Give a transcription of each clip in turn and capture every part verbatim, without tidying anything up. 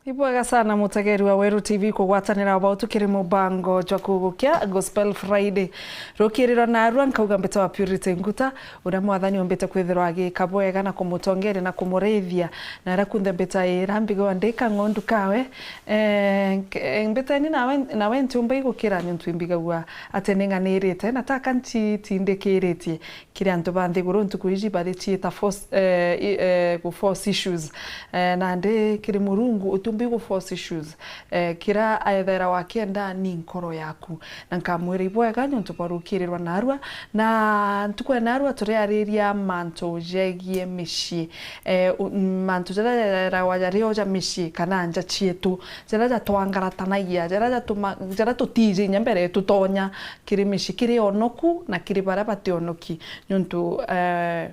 Ibwega sana mutegeri wa Weru T V kugwatanira wao tukiri mubango jwa kugukia Gospel Friday. Rukiriro narua nkauga mbita wa Purity Nguta, uria Mwathani umbite kwithirwa agika bwega na kumutongeria na kumurithia. Na aria kunthe mbita ira mbigagwa ndi kang'ondu kawe. Eh, nk-, eh, mbita ini nawe, nawe ntiumba igukira niuntu imbigagua ati ning'anirite na taka ntitindikiritie. Kiri antu ba nthiguru ntuku iji bariciita force, eh, i-, eh, ku force issues. Eh, nandi kiri Murungu utiumbi ku force issues. Eh, kira ethera wakienda ni nkoro yaku. Na nkamwira ibwega niuntu bwa rukirirwa narua. Na ntuku ya narua turiariria mantu jegie micii. Eh, u-, mantu jaria jareragwa jario ja micii kana nja cietu. Jaria jatwangaratanagia, jaria jatuma-, jaria tutiji inya mbere tutonya kiri micii, kiri onoku na kiri baria bationoki. Niuntu, eh,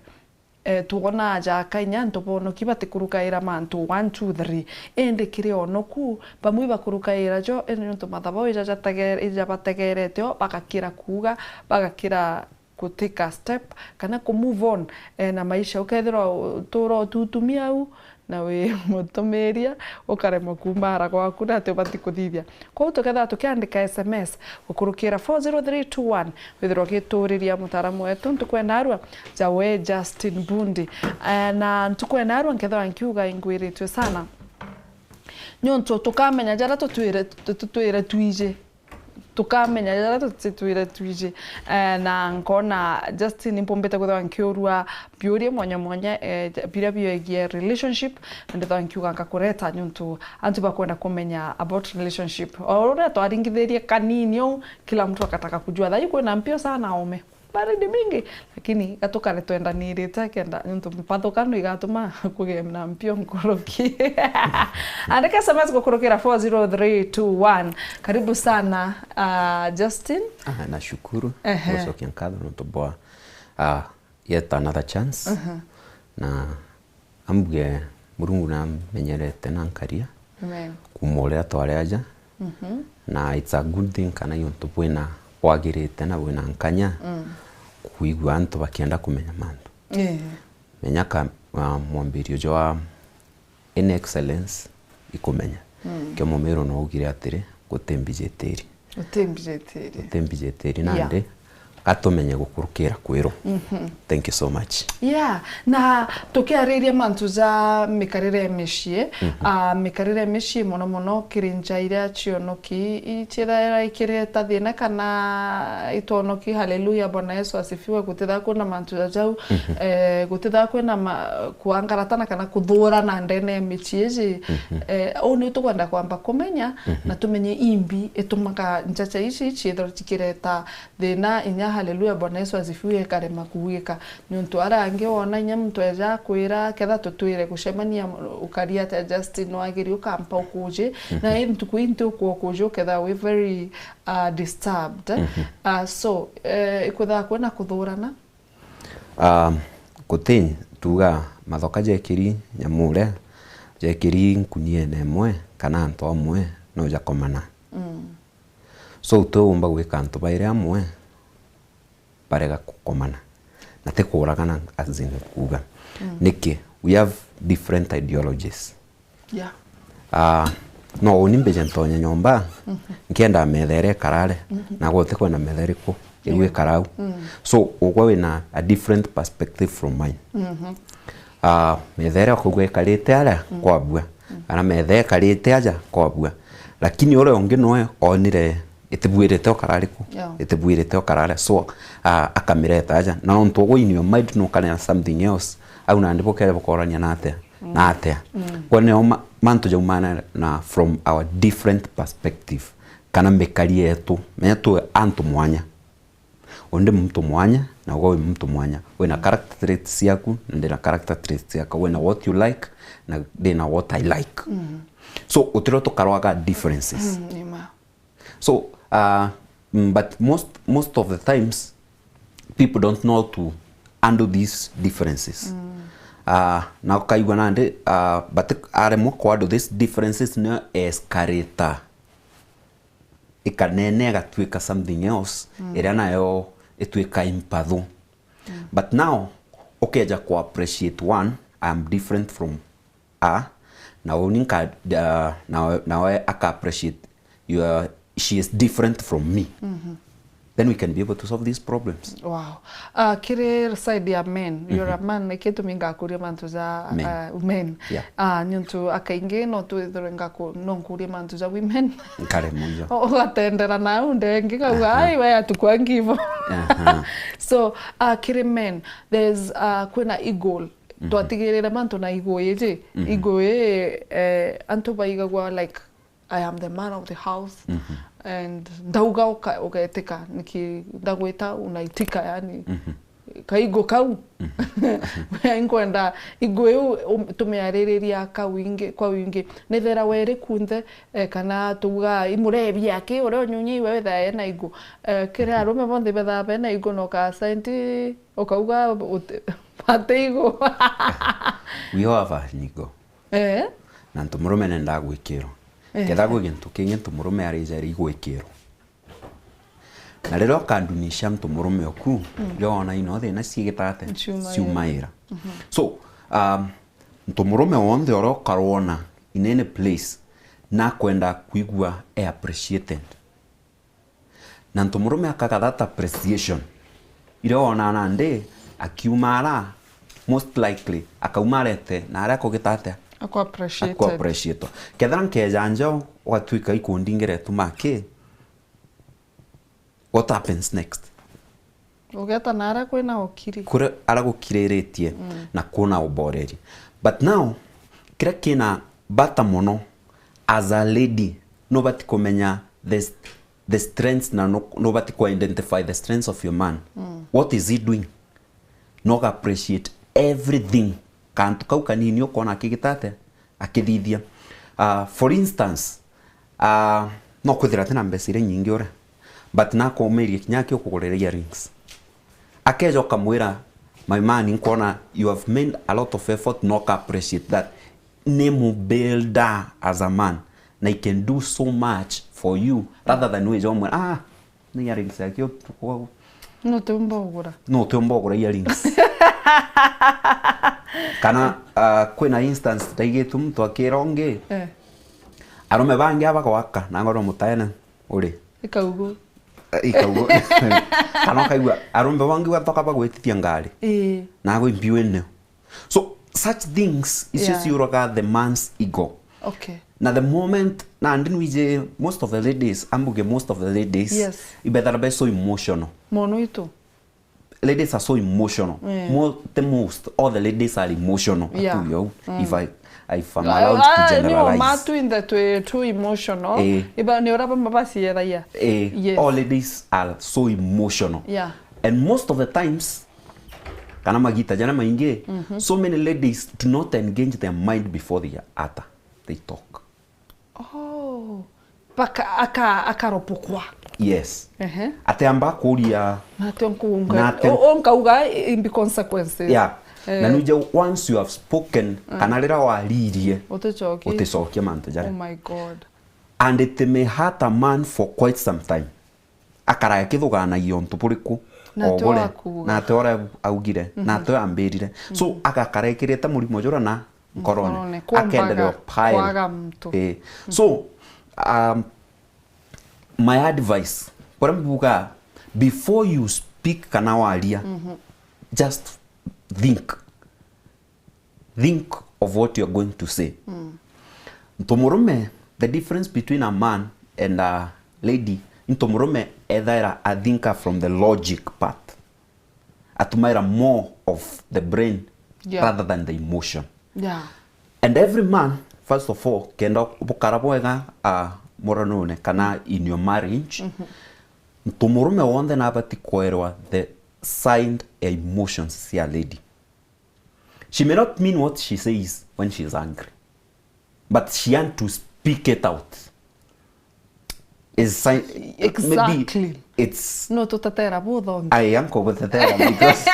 eh, twona aja aka inya antu bonoki batikurukaira mantu one, two, three. Indi kiri onoku, bamwe ibakurukaira jo, indi niuntu mathabau ija jatege-, ija bategerete o, bagakira kuuga, bagakira ku take a step, kana ku move on, eh, na maisha. Ukethirwa utura ututumia au, na wi mutumiria, ukaremwa kuuma ara gwaku, na ati ubati kuthithia. Kwou tukethirwa tukiandika S M S gukurukira four zero three two one, withirwa ugituriria mutaaramu wetu ntuku ya narua, ja we Justin Bundi. Eh, na ntuku ya narua nkethirwa nkiuga ingwiritue sana. Niuntu tukamenya jaria tutwire, tu-, tutwire twiji. Tukamenya jaria tutitwire twiji. Eh, na nkona Justin mpumbite kwithirwa nkiurua biuria mwanya mwanya, eh, biria biegie relationship, na ndithirwa nkiuga nkakureta niuntu antu bakwenda kumenya about relationship. O uria twaringithirie kanini uu, kila mtu akataka kujua. Thayu kwina mpio sana ome. Baridi mingi, lakini gatukare twendanirite kenda, niuntu mpathukano igatuma kugie na mpio nkuruki. Andika S M S gukurukira four zero three two one. Karibu sana, ah, Justin. Ah, nashukuru. Ehe. Gucokia nkatho niuntu bwa, ah, yet another chance. Aha. Na ambuge Murungu namenyerete na nkaria. Amen. Kuuma uria twari aja. Mhm. Na it's a good thing kana niuntu bwina bwagirite na bwina nkanya, mm, kuigua antu bakienda kumenya mantu. Eh. Menya ka, ah, mwambirio jwa in excellence ikumenya. Mm. Kio Mumiru no augire atiri, guti mbiji itiri. Guti mbiji itiri. Guti mbiji itiri. Yeah. Nandi, gatumenye gukurukira kwiru. Mhm. Thank you so much. Yeah, na tukiariria mantu ja mikarire ya micii, mhm, ah, mikarire ya micii mono mono kiri nja iria cionoki iciethaira ikireta thina kana itwonoki. Haleluya, Bwana Yesu asifiwe. Gutithaa kwina mantu ja jau, mhm, eh, gutithaa kwina ma-, kuangaratana kana kuthurana ndene ya micii iji. Mhm. Eh, uu ni tukwenda kwamba kumenya, mhm, na tumenye imbi itumaga njacha ici ciithirwa cikireta thina inya, haleluya, Bwana Yesu asifiwe, ikarema kuugika. Niuntu aria angi wona inya muntu eja akwira, ketha tutwire gucemania, ukari atia Justin, wagiri ukampa ukuji, mhm, na i ntuku ii nti ukua ukuji, uketha wi very, uh, disturbed. Mhm. Uh, so, eh, ikwithaa kwina kuthurana? Um, guti, tuga mathoka jekiri nyamu uria, jekiri nkuniene imwe, kana antu amwe, no jakomana. Mm. So, utiumba gwika antu bairi amwe barega gukomana. Na ti kuuragana, as in kuuga. Mm. Niki? We have different ideologies. Yeah. Ah, no uni mbije ntonye nyomba, mhm, nkienda metha iria ikarare, mhm, na gwe utikwenda metha iriku, igu, yeah, ikarau. Mm. So, ugwe wina a different perspective from mine. Mhm. Ah, metha iria ukauga ikarite aria, mm, kwabua. Mm. Kana metha ikarite aja, kwabua. Lakini uria ungi noe onire itibuirite o karari ku. Yeah. Itibuirite o karari. So, ah, akamireta aja. Na nontu ugwe in your mind nukanena something else, au nandi bukere bukorania na atia? Mm. Na atia? Mm. Kwa nio ma-, mantu jaumana na from our different perspective, kana mikari yetu. Menya twi antu mwanya. Undi muntu mwanya, na ugwe wi muntu mwanya. Wina character traits ciaku, na ndina character traits ciakwa. Wina what you like, na ndina what I like. Mm. So, utirio tukarwaga differences. Mm, ni ma. So, uh, mm, but most, most of the times, people don't know how to handle these differences. Mm. Uh, na ukaigua nandi, uh, but aremwa ku handle these differences, nio escalator ikanene igatuika something else, mm, iria nayo ituika impathu. Mm. But now, ukeja ku appreciate one, I am different from a, Na uni nka, uh, na, na we aka appreciate your, she is different from me. Then we can be able to solve these problems. Wow. Uh, kiri side ya men, you're a man, niki gitumi ngakuria mantu ja Men. Uh, men. Yeah. Uh, niuntu akaingi no twithirwe ngaku no nkurie mantu ja women. Nkaremwa ijo. Ugatendera nau ndengi kauga ai we atukwa ngivo. Aha. So uh, kiri men, there's uh, kwina ego. Twatigirire mantu na ego iji. Ego ii, eh, antu baigagwa like I am the man of the house and ndauga uka- ugetika niki ndagwita unaitika yani. Kaigo kau. Inkwenda igo iu um- tumiaririria ka wingi kwa wingi nithera weri kunthe, eh, kana tuga imurebi aki uria unyunyi iwe withae na igo, eh, kiri arume bonthe bethaa bena igo no ka senti ukauga uti- ati igo. We all have an ego. Eh? Na ntu murume nendaa gwikirwa. Ketha gwi gintu kingi ntu murume arijeri igwikirwa. Na riria ukandunisha ntu murume oku, riria wona ino thina ciigita atia? Ciumaira. Ciumaira. So, um, ntu murume wonthe uria ukarwona in any place, nakwenda kwigua e appreciated. Na ntu murume akaga that appreciation. Iria wonaa nandi akiuma ara, most likely akauma arete na aria akugita atia? Ako appreciated. Aku appreciate. Kethira nkeja nja ugatwika ikundingira ituma ki, what happens next? Ugeta na aria kwina ukiri. Kuri aria gukiriritie na kuna uboreri. But now, kiria kina bata mono as a lady, nubati kumenya the, the strengths na nu- nubati ku identify the strengths of your man. What is he doing? No ga appreciate everything. Kantu kau kanini ukona akigita atia? Akithithia. Uh, for instance, uh, no kwithira atina mbeca iria nyingi uria, but nakumirie kinya aki ukugurira earrings. Akeja ukamwira, "My man, nkwona you have made a lot of effort, no ka appreciate that. Ni mu builder as a man, na I can do so much for you," rather than wija umwira, "Ah, ni earrings aki utuku." No tiumba ugura. No tiumba ugura earrings. Kana uh, kwina instance ndaigitu muntu akira ungi, Eh. arume bangi abagwaka na ngoro mutaene uri Ikaugu. Eh, ikaugu. Kana ukaigua arume bangi gwatoka bagwitithia ngari Ii. na agwe mbiu ene. So such things icio Yeah. ciuraga the man's ego. Okay. Na the moment, na ndi nwije, most of the ladies, ambuge most of the ladies, Yes. ibethara be so emotional. Mono itu. Ladies are so emotional. Yeah. Mo, the most, all the ladies are emotional. Yeah. Atuyo, if I, if I'm allowed to generalize. Matu in that way too emotional. Eh. Iba ni ora bamba basieraia. Eh, Yes. All ladies are so emotional. Yeah. And most of the times, kana magita jana maingi, so many ladies do not engage their mind before they utter, they talk. Oh. Paka aka akaropokwa. Yes. Ehe. Ateamba kuria Natio nkuunga. Nate- O- o nkauga imbi consequences. Yeah. Eh. Na nuja once you have spoken, kana rira waririe, Uticoki. uticokia mantu Oh jari. My God. And it may hurt a man for quite some time. Akaraga kithuganagia untu buriku, Na o ti bure, wakuuga. Na ti uria augire, na ti uria ambirire. So agakara ekirite murimo jura na nkorone. Nkorone. Kwombaga Akendelea pile. Kwaga mtu. Eh. So, um, my advice, uria mbuga, before you speak kana waria, just think. Think of what you're going to say. Ntu murume, the difference between a man and a lady, ntu murume ethaira a thinker from the logic part. Atumaira more of the brain Yeah. rather than the emotion. Yeah. And every man, first of all, kenda bukara bwega, uh, muranone kana in your marriage, ntu murume wonthe nabati kwerwa the side ya emotions cia lady. She may not mean what she says when she is angry, but she had to speak it out. Is si- Exactly. Maybe it's No tutatera buthongi. I am kubutetera because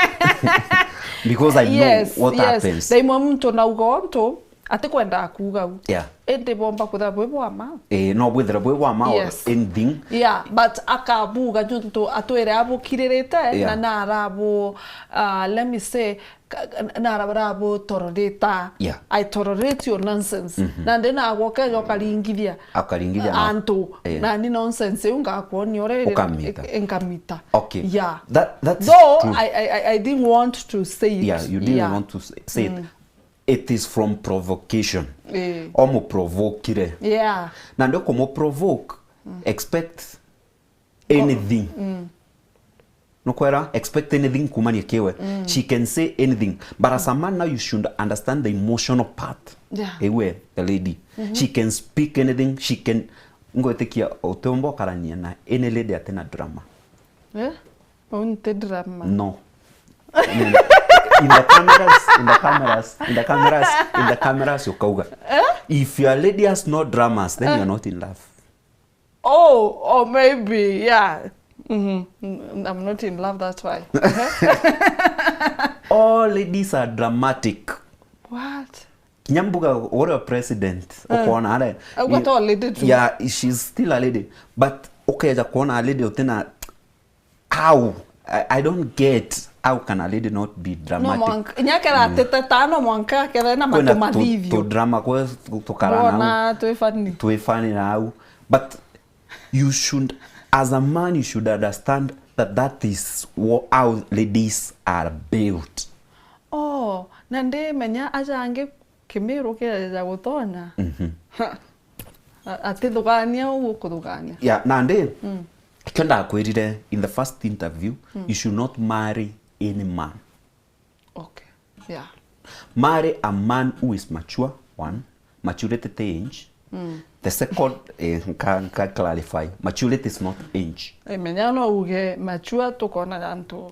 because I know Yes, what yes. Happens. Ndaimwe muntu nauga untu Atikwenda kuuga u. Yeah. Indi bomba kwithira bwi bwa ma. Eh, no bwithire bwi bwa ma or Yes. anything. Yeah, but akabuga juntu atwire abukiririte Yeah. na narabu, uh, let me say, ka- na arabu tolerate. Yeah. I tolerate your nonsense. Na ndi nagwo keja ukaringithia Akaringithia na- antu. Eh. Na ni nonsense iu ngakwonia uria Ukamita. Nkamita. Okay. Yeah. That, that's Though true. I, I, I- I didn't want to say it. Yeah, you didn't Yeah. want to say, say it. It is from provocation. Eh. Omuprovokire. Yeah. Na ndio kumuprovoke, expect anything. Nukwera, expect anything kumania kiwe. She can say anything. But as a man now, you should understand the emotional part. Yeah. Ewe, the lady. She can speak anything. She can, ngwitikia utumba ukarania na any lady atina drama. Eh? Unti drama. No. I mean, in the cameras, in the cameras, in the cameras, in the cameras, ukauga. Eh? If your lady has no dramas, then you're not in love. Oh, or maybe, yeah. Mm-hmm. Mm, I'm not in love, that's why. All ladies are dramatic. What? Kinya mbuga ore president, ukona are. Augwa to lady tu. Yeah, she's still a lady. But ukeja kuona a lady utina how? I, I don't get how can a lady not be dramatic. No mwanka, inya kera atete ta no mwanka kera na matu mathithio. Tu drama kwe tukarana. Bona twi funny. Twi funny na au. But you should, as a man, you should understand that that is wha- how ladies are built. Oh, na ndimenya aja angi Kimiru kiaja gutonya. Mhm. Ha. A- atithugania uguo kuthugania. Yeah, nandi, mm, ikio ndakwirire in the first interview, mm, you should not marry any man. Okay. Yeah. Marry a man who is mature, one, maturity ti age. Mm. The second, eh, nka, nka clarify, maturity is not age. Eh, menya no uge mature tukona antu,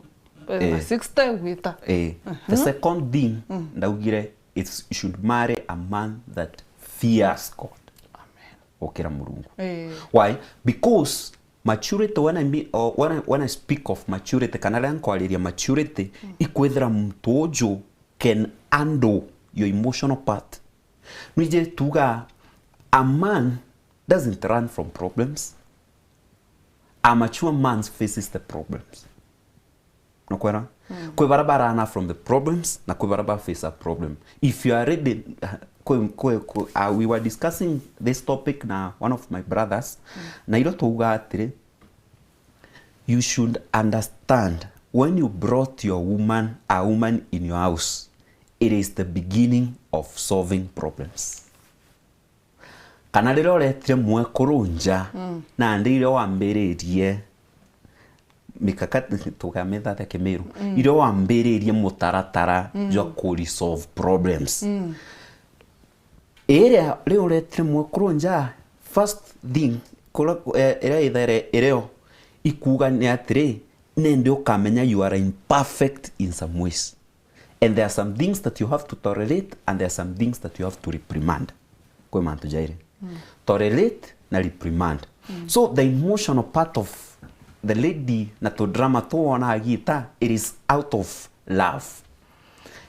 eh, eh, sixty gwita. Eh. The, mhm, second thing, mm, ndaugire, it's, you should marry a man that fears God. Amen. Gukira Murungu. Eh. Why? Because maturity, when I mean, or when I, when I speak of maturity, kana riria nkwariria maturity, mm, ikwithira muntu uju can handle your emotional part. Nwiji tuga, a man doesn't run from problems. A mature man faces the problems. Nukwera? Mm. Kwi bara ba run from the problems, na kwi bara ba face a problem. If you are ready, kwi, kwi, kwi, uh, we were discussing this topic na one of my brothers, mm, na iro twauga atiri, you should understand, when you brought your woman, a woman in your house, it is the beginning of solving problems. Kana riria uretire mwekuru nja, mm, nandi iria wambiririe mikakati, tukamitha atia Kimiru, mm, iria wambiririe mutaratara, mm, jwa ku resolve problems. Mm. Iria riria uretire mwekuru nja, first thing, kura, eh, iria ithere irio ikuuga ni atiri, nindi ukamenya you are imperfect in some ways. And there are some things that you have to tolerate and there are some things that you have to reprimand. Kwi mantu jairi. Mm. Tolerate na reprimand. Mm. So the emotional part of the lady na tu drama tu wona agita, it is out of love.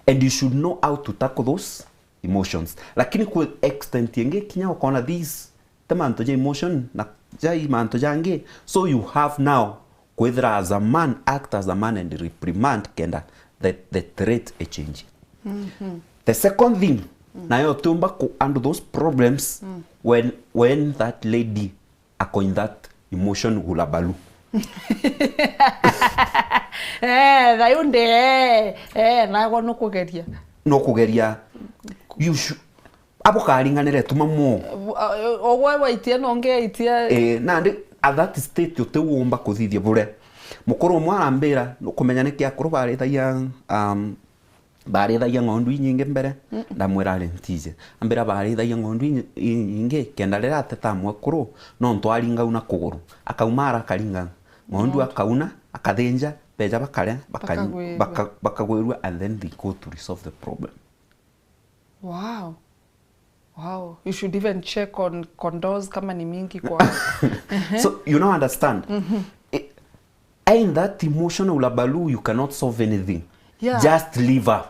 And you should know how to tackle those emotions. Lakini kwi extent ingi kinya ukona these ti mantu ja emotion na ja i mantu jangi. So you have now kwithira as a man, act as a man and reprimand kenda the, the threat ichange. Mhm. The second thing, mm, nayo utiumba ku handle those problems, mm, when, when that lady ako in that emotion hullabaloo. Eh, thayu ndi, eh, eh, nago nukugeria. Nukugeria. You should, abo karinganire tuma mo. Ogwe waitia no nge aitia. Eh, nandi at that state uti womba kuthithia bure. Mukuru umwe arambira, nukumenya niki akuru barithagia, um, barithagia ng'ondu inyingi mbere, mm, ndamwira ari ntije. Ambira barithagia ng'ondu inyi-, inyingi, kenda riria ateta mwekuru, nontu aringa una kuguru. Akauma ara akaringa ng'ondu, ng'ondu, akauna, akathinja, beja bakaria, bakany-, bakagwirua, baka-, bakagwirua and then they go to resolve the problem. Wow. Wow, you should even check on condos kama ni mingi kwa. So, you now understand. Mm-hmm. I-, in that emotional hullabaloo, you cannot solve anything. Yeah. Just leave her.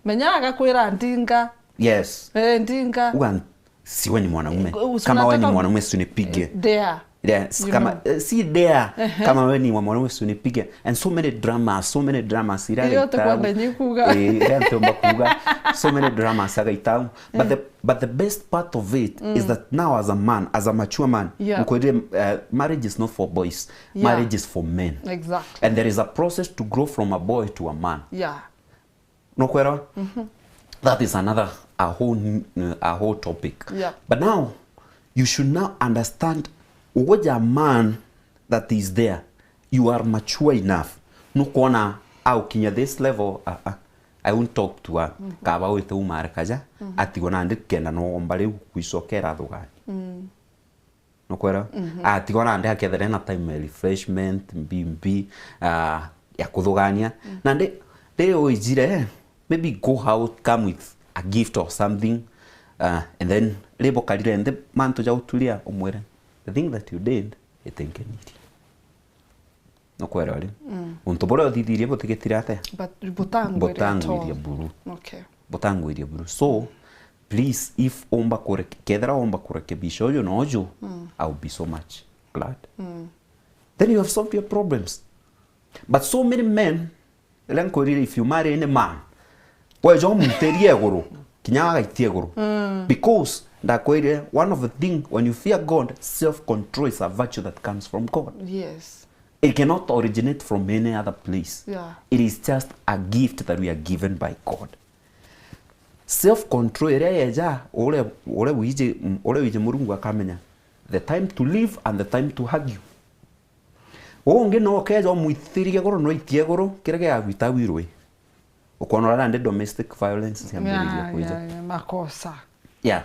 Menya agakwira ndinga. Yes. Eh, ndinga. Uga, si we ni mwanaume. Eh, usi Kama we ni unataka mwanaume, si unipige. Dare. Yes, You kama, know. Eh, si dare. Ehe. Kama we ni mwanaume, si unipige. And so many dramas, so many dramas. Ira Iyo tukwenda nyi kuga. Eh, ira ntomba kuga. So many dramas agaitau. But the, but the best part of it is that now as a man, as a mature man, Yeah. nkwirire, uh, marriage is not for boys. Yeah. Marriage is for men. Exactly. And there is a process to grow from a boy to a man. Yeah. Nokwera? That is another, a whole n- uh, a whole topic. Yeah. But now you should now understand, ugoja man that is there, you are mature enough. Nukwona au kinya this level, uh, uh, I won't talk to her. Kaba wite umare kaja, atigwo nandi kenda no omba riu kwicokera thugani. Nukwera? Atigwo nandi akethera na time ya refreshment, mbi mbi, ah, ya kuthugania. Na ndi, ndi uijire, maybe go out, come with a gift or something, uh, and then ribo karire ndi mantu ja uturia umwire, "The thing that you did, itinkenirie." Nukwera ri? Untu buria uthithirie butigitire atia? But butangwiria at all. Butangwiria buru. Okay. Butangwiria buru. So, please, if umba kureke-, kethira umba kurekebisha uyu na uju, I'll be so much glad. Then you have solved your problems. But so many men, riria nkwirire, if you marry any man, weja umwitirie iguru, kinya agaitia iguru. Because, ndakwirire, one of the thing, when you fear God, self-control is a virtue that comes from God. Yes. It cannot originate from any other place. Yeah. It is just a gift that we are given by God. Self control iria yeja, uria, uria wiji, uria wiji Murungu akamenya the time to leave and the time to hug you. Uu ungi no ukeja umwithirie iguru, no aitie iguru, kiria gigagwita wirwe. Ukoona uria nandi domestic violence ciambiriria Yeah, kwija. Yeah, yeah, makosa. Yeah.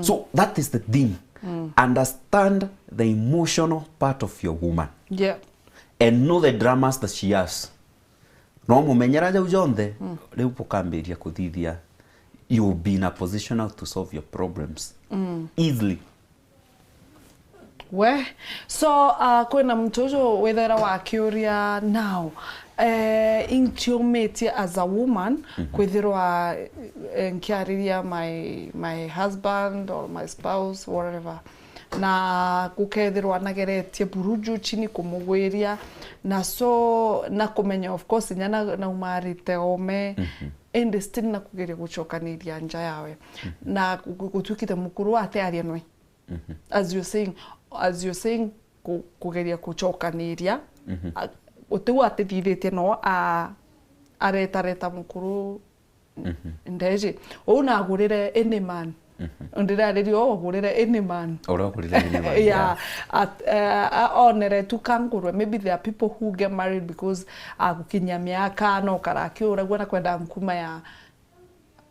So that is the thing. Understand the emotional part of your woman. Yeah. And know the dramas that she has. No mumenyera jau jonthe, riu bukambiria kuthithia. You will be in a position now to solve your problems easily. We, so, uh, kwina muntu uju withera wakiuria now, eh, intiumitie as a woman, kwithirwa, eh, nkiariria my, my husband or my spouse, whatever. Na gukethirwa nageretie buru juu chini kumugwiria. Na so, na kumenya, of course, inya na, naumarite ome, indi still na kugeria gucokaniria nja yawe. Na gu-, gutuikite mukuru atiaria nwe. As you're saying, as you're saying, ku-, kugeria kucokaniria, a-, utiu atithithitie no a-, aretareta mukuru ndeji. Uu nagurire any man. Ndirariria uu ugurire any man. Uria ugurire any man, yeah. At, eh, a-, onere tu kangurwe. Maybe there are people who get married because agukinyia miaka, no karakiuragua na kwenda nkuma ya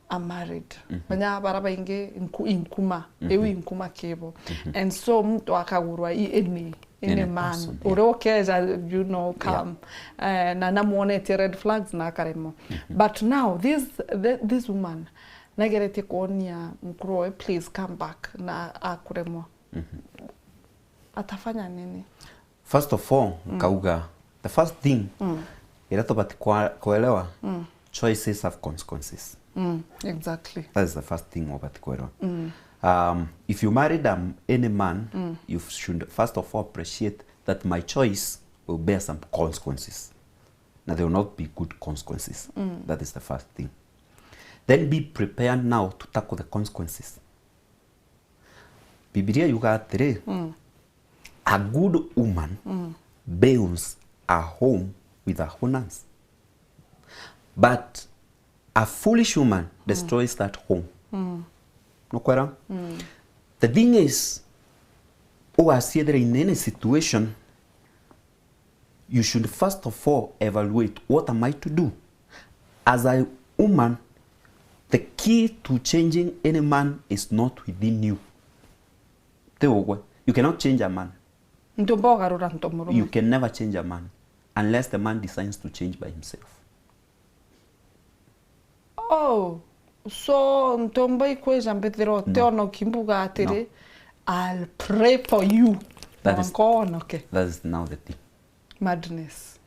are married. Menya bara baingi nku-, inkuma, iu inkuma kibo. And so muntu akagurwa i any, any man. Any person, yeah. Uria ukeja, you know, come. Eh, na namwonetie red flags na akaremwa. But now, this, th-, this woman, nageretie kuonia mukuru we, "Please come back," na akuremwa. Atafanya nini? First of all, nkauga, the first thing iria tubati kwa-, kuelewa, choices have consequences. Exactly. That is the first thing ubati kuelewa. Um, if you married a m-, any man, you should first of all appreciate that my choice will bear some consequences. Na they will not be good consequences. That is the first thing. Then be prepared now to tackle the consequences. Bibilia yuga atiri, a good woman builds a home with her own hands, but a foolish woman destroys that home. Nukwera? The thing is, ugaciethira in any situation, you should first of all evaluate, what am I to do? As a woman, the key to changing any man is not within you. Ti ugwe. You cannot change a man. Ntumba ugarura ntu murume. You can never change a man unless the man decides to change by himself. Oh, so ntumba ikwija mbithira uti ona ukimbuga atiri, "I'll pray for you." That is, mwanka onoke. That is now the thing. Madness.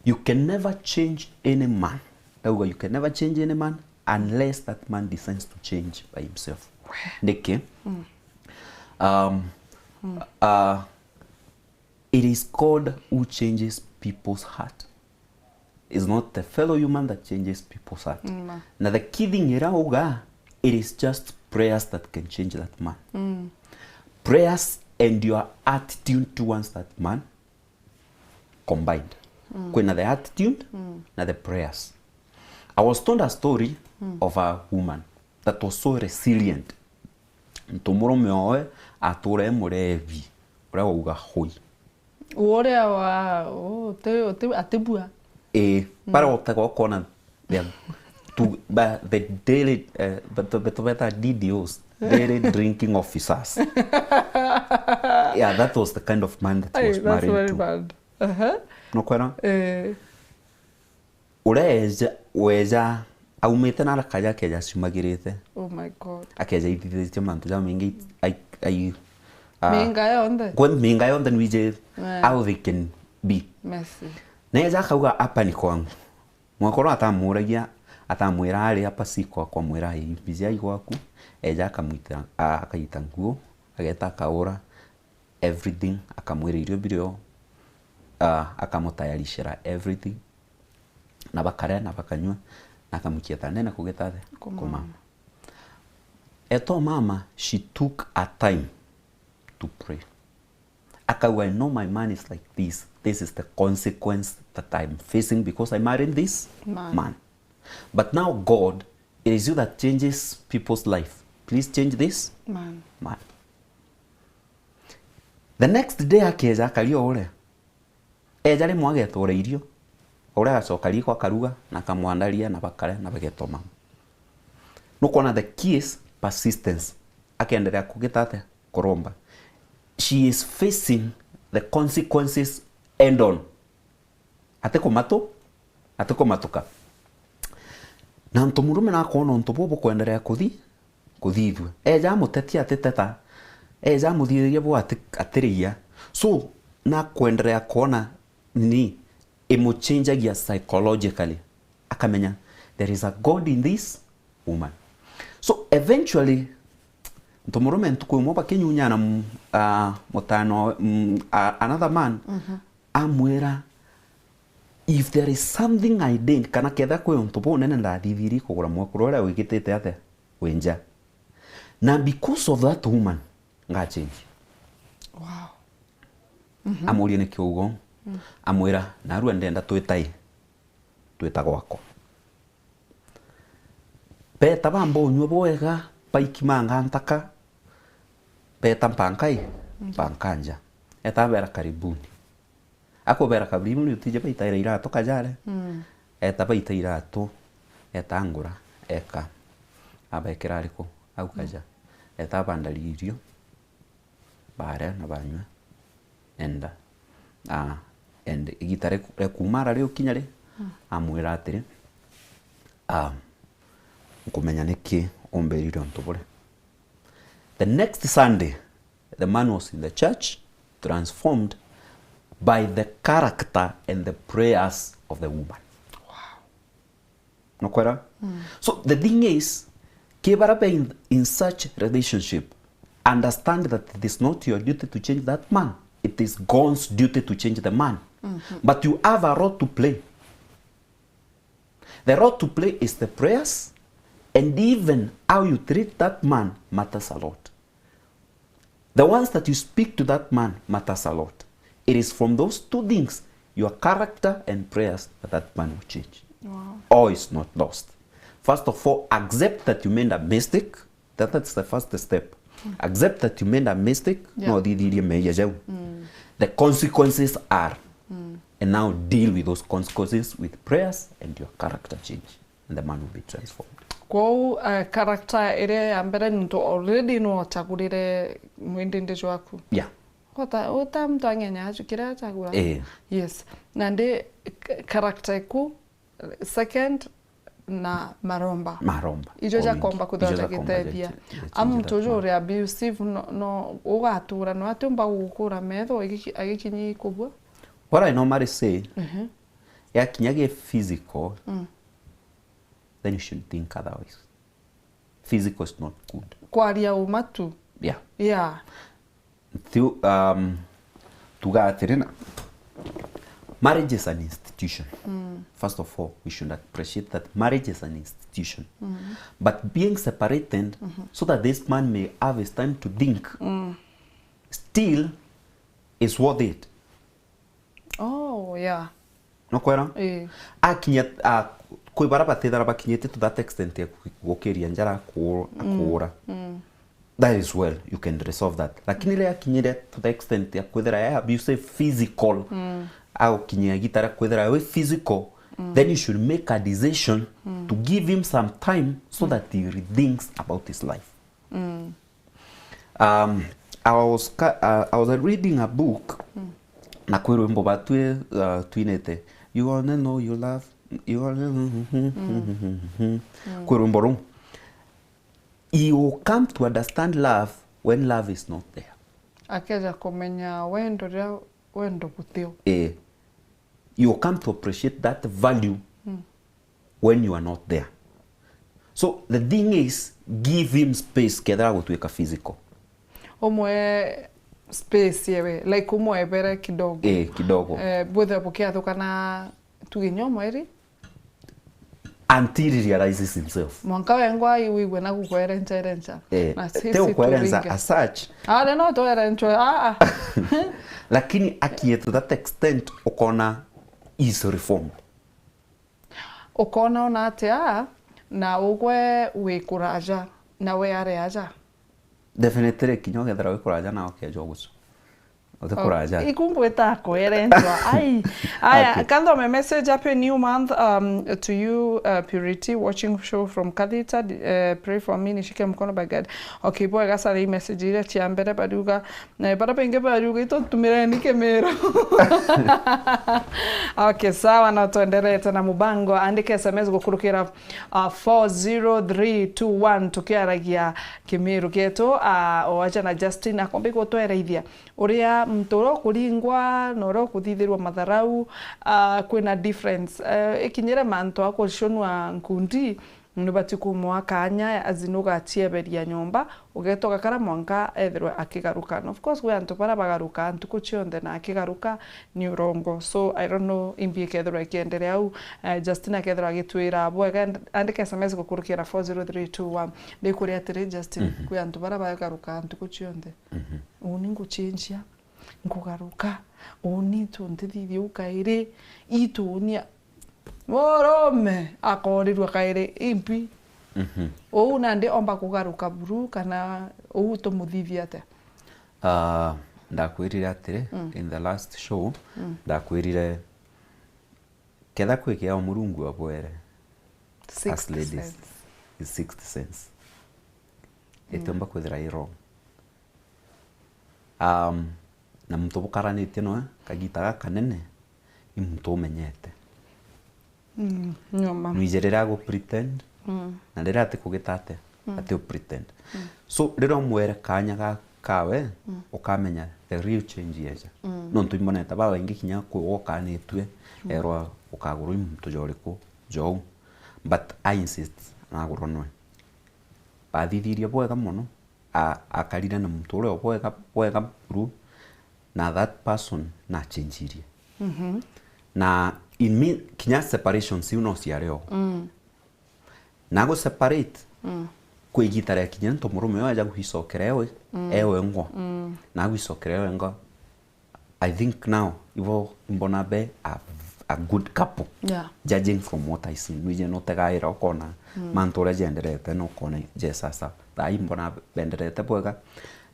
You can never change any man. Ndauga you can never change any man unless that man decides to change by himself. Niki? Um, uh, it is God who changes people's heart. It's not the fellow human that changes people's heart. Mm, ma. Na the key thing ira uga, it is just prayers that can change that man. Mm. Prayers and your attitude towards that man combined. Mm. Kwina the attitude, mm, na the prayers. I was told a story, mm, of a woman that was so resilient. Ntu murume owe atura e murevi, uria wauga hui. Uria wa, u-, uti-, uti-, atibua. Ii, mm, baria utega ukona the, tu, ba, the daily, eh, betu, betu beta D D Os, daily drinking officers. Yeah, that was the kind of man that he was married to. Hey, that's very bad. Uh-huh. Nukwera? Eh. Uria eja, weja, aumite na arakaja akeja acumagirite. Oh my God. Akeja aithithitie mantu jamaingi, ai, ai, ah, miinga yonthe? Kwe miinga yonthe nwiji, eh, how they can be. Mercy. Na eja akauga, "Hapa ni kwangu." Mwekuru atamuragia, atamwira ari, "Hapa si kwakwa," amwira, "Ii, mbiji ai gwaku." Eja akamwitira, a-, akaita nguo, ageta akaura everything, akamwira irio birio, ah, akamutayarishira everything. Na bakaria, na bakanyua, na akamukia tandene kugita athe? Kumama. Kumama. Eto mama, she took a time to pray. Akauga, "I know my man is like this. This is the consequence that I'm facing because I married this man. Man. But now, God, it is you that changes people's life. Please change this man. Man." The next day akeja akaria o uria. Eja rimwe agetura irio. Uria agacoka riiko akaruga, na akamwandaria, na bakaria, na bagetoma. Nukwona the key is persistence. Akenderea kugita atia? Kuromba. She is facing the consequences head on. Atikumatu-, atikumatuka. Na ntu murume nakwona untu buu bukwenderea kuthi-, kuthithua. Eja amutetia atiteta, eja amuthithiria buu ati-, atiriia. So, nakwenderea kwona ni imuchanjagia psychologically. Akamenya, there is a God in this woman. So, eventually, ntu murume ntuku imwe bakinyunyana mu-, ah, mutano, mm, ah, another man, mhm, amwira, "If there is something I did, kana ketha kwi untu bunene ndathithirie kugura mwekuru uria wigitite atia wi nja, na because of that woman, ngachange." Wow. Mhm. Amuria niki ugo? Mm. Amwira, "Narua ndenda twitai, twita gwakwa." Beta bamba unyua bwega, baikimanga ntaka, beta mpankai, mm, mpanka nja. Eta bera, "Karibuni." Akubera, "Karibuni, utije baitaira iratu kajare." Mm. Eta baita iratu, eta ngura, eka. Abekira ariku, au kaja. Mm. Eta bandaria irio. Baria na banyua, enda. Ah, and igita ria ku-, ria kuuma ara riukinya ri, mm, amwira atiri, ah, "Nkumenya niki umbirire untu buria." The next Sunday, the man was in the church, transformed by the character and the prayers of the woman. Wow. Nukwera? Mm. So the thing is, ki bara be in, in such relationship, understand that it is not your duty to change that man. It is God's duty to change the man. Mm-hmm. But you have a role to play. The role to play is the prayers, and even how you treat that man matters a lot. The ones that you speak to that man matters a lot. It is from those two things, your character and prayers, that that man will change. Wow. All is not lost. First of all, accept that you made a mistake. That, that's the first step. Mm. Accept that you made a mistake. Yeah. No uthithirie meeyia jau. Mm. The consequences are. Mm. And now deal with those consequences with prayers and your character change. And the man will be transformed. Kwou, eh, character iria ya mbere, nontu already no wachagurire mwindindi jwaku. Yeah. Uta, uta muntu ang'enya achu kiria achagura. Eh. Yes. Nandi k-, character iku, second, na maromba. Maromba. Ijo o jakomba wingi. Ijo kwithira jakomba jagitethia. Ja-, ja-, amu muntu uju uri abusive, no, no, ugatura, no atiumba gugukura metho agiki-, agikinyi kubua. What I normally say, mhm, yakinya gi physical, mm, then you should think otherwise. Physical is not good. Kwaria uma tu. Yeah. Yeah. Thiu, um, tuga atiri na, marriage is an institution. First of all, we should appreciate that marriage is an institution. But being separated so that this man may have his time to think still is worth it. Oh, yeah. Nokwera? Eh. Akinya, a, kwi bara batithara bakinyite to that extent ya gukiria njara, aku-, akuura. That is well, you can resolve that. Lakini riria akinyire to the extent ya kwithira ya abusive physical, agukinyia gita ria kwithira wi physical, then you should make a decision to give him some time so that he rethinks about his life. Um, I was, uh, I was reading a book, na kwi rwimbo batwi, uh, twinite, "You wanna know you love, you wanna," kwi rwimbo ruu. You come to understand love when love is not there. Akeja kumenya wendo ria wendo gutio. Eh. You come to appreciate that value when you are not there. So the thing is, give him space kethira gutwika physical. Umwe space yewe, like, umwebere kidogo. Eh, kidogo. Eh, bwithe bukiathukana tuge nyo mweri. Until he realizes himself. Mwanka wengwa iwigwe na gukwerencha erencha. Eh, Na te sisi ukwerencha turinge. As such. Ah, no, no, twerenchwe. Ah, ah. Lakini akinya to that extent, ukona is reformed. Ukona ona atia, na ugwe wi kuraja, na we ari aja. Definitely, kinya ukethira wi kuraja na ukeja ugucu. Uti kuraja. Iku ngwita kwerenchwa. Ai. Aya, Okay. Kanthome message, "Happy new month, um, to you, uh, Purity, watching show from Kalita, uh, pray for me, nishike mkono by God." Okay, bwega sana, i message iria cia mbere bariuga, na bara baingi bariuga, "Ito tumireni Kimiru." Okay, sawa, na twenderete na mubango. Andika S M S gukurukira, uh, four zero three two one, tukiaragia Kimiru getu, uh, o aja na Justin akombi gutwereithia. Uria muntu uria ukuringwa na uria ukuthithirwa matharau, ah, kwina difference. Eh, ikinyire mantu a kucunwa nkundi, nibati kumwa kanya, as in, ugacieberia nyomba, ugeta ugakara mwanka ethirwe akigaruka. And of course, gwi antu baria bagaruka ntuku cionthe na akigaruka ni urongo. So, I don't know, imbi ikethirwa ikiendelea au. Eh, Justin akethirwa agitwira bwega, and-, andika S M S gukurukira four zero three two one. Ndikuria atiri, Justin, kwi antu baria bagaruka ntuku cionthe. Uni nguchenjia, nkugaruka, uni itu ntithithia u kairi, itu uni a-, murume akorirua kairi, impi. Uu nandi omba kugaruka buru, kana uu tumuthithia atia? Ah, ndakwirire atiri, in the last show, ndakwirire, ketha kwi kiao Murungu abwere, Sixth as ladies, sense. Is sixth sense. Itiumba kwithira i wrong. Um, na muntu bukaranitie noe kagita gaka kanene, i muntu umenyete. Mm, nyoma. Nwije riria agu pretend, na riria ati kugita atia, ati u pretend. So, riria umwere kanya ga-, kawe, ukamenya the real change yeja. Nontu imbonete babaingi kinya kwi wokanitue, erwa ukagurwa i muntu joriku jou. But I insist, nagurwa noe. Bathithirie bwega mono, a-, akarire na muntu uria o bwega, bwega buru, na that person nachenjirie. Na in me, kinya separations iu no ciari o. Na gu separate, kwi igita riakinyire nontu murume uyu aja gwicokera ewe, ewe ngwa. Na agwicokera ewe ngwa, I think now, ibo mbona be a, a good couple. Yeah. Judging from what I see. Nwije nutegaira ukona mantu uria jenderete na ukona je sasa. Thaa ii mbona benderete bwega.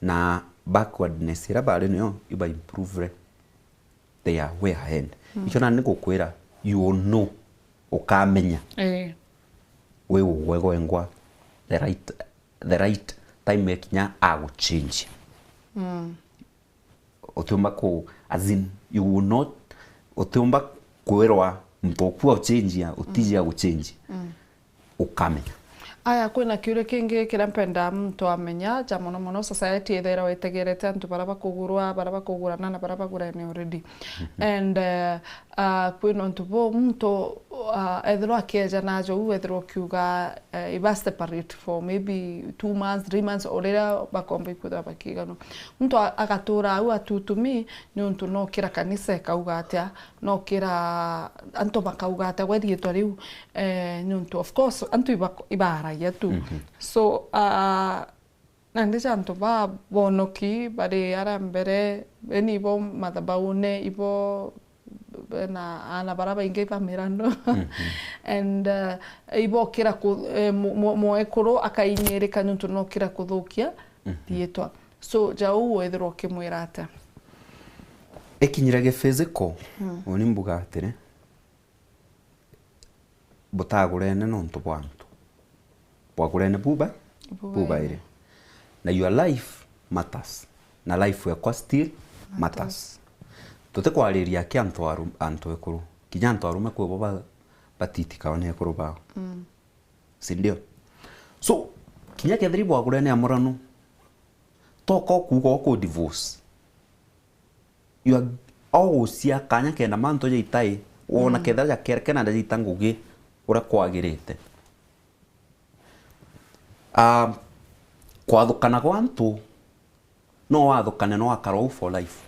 Na backwardness iria bari nayo, iba improve they are way ahead. Icio nani ngukwira, you will know, ukamenya. Eh. Wi ugwegwengwa the right, the right time ekinya aguchange. Utiumba ku, as in, you will not, utiumba kwirwa muntu uku auchenjia, utiji aguchenji. Ukamenya. Aya, kwina kiuria kingi kiria mpenda muntu amenya, ja mono mono, society ithairwa itegerete antu baria bakugurwa, baria bakugurana na baria bagurene already. And, eh, ah, kwina untu bu muntu, ah, ethirwa akieja najo u, ethirwa ukiuga, eh, iba separate for maybe two months, three months, o riria bakomba ikwithirwa bakiganwa. Muntu a-, agatura au atutumi, niuntu no kira kanisa ikauga atia, no kira antu bakauga atia gwe riitwa riu, eh, niuntu of course antu iba-, ibaaragia tu. So, ah, nandi ja antu ba bonoki bari aria mbere, eni ibo mathabaune, ibo bena aana baria baingi ba mirano. And, eh, ibokira ku-, eh, mu-, mu-, mwekuru akainyirika niuntu nokira kuthukia riitwa. So, ja uu wethirwa ukimwira atia? Ikinyire gi physical, uni mbuga atiri, butagurene nontu bwa antu. Bwagurene buba, bubairi. Na your life matters. Na life ekwa still matters. Tutikwariria ki antu aru-, antu ekuru. Kinya antu arume kwi bo ba-, batitikawa ni ekuru bao. Si ndio? So, kinya kethira ibwagurene amuranu, toka ukuuga uku divorce. You are, o gucia kanya kenda mantu jaitai, wona kethira ja kere-, kena jaita ngugi uria kwagirite. Ah, kwathukana gwa antu, no wathukane, no akara uu for life.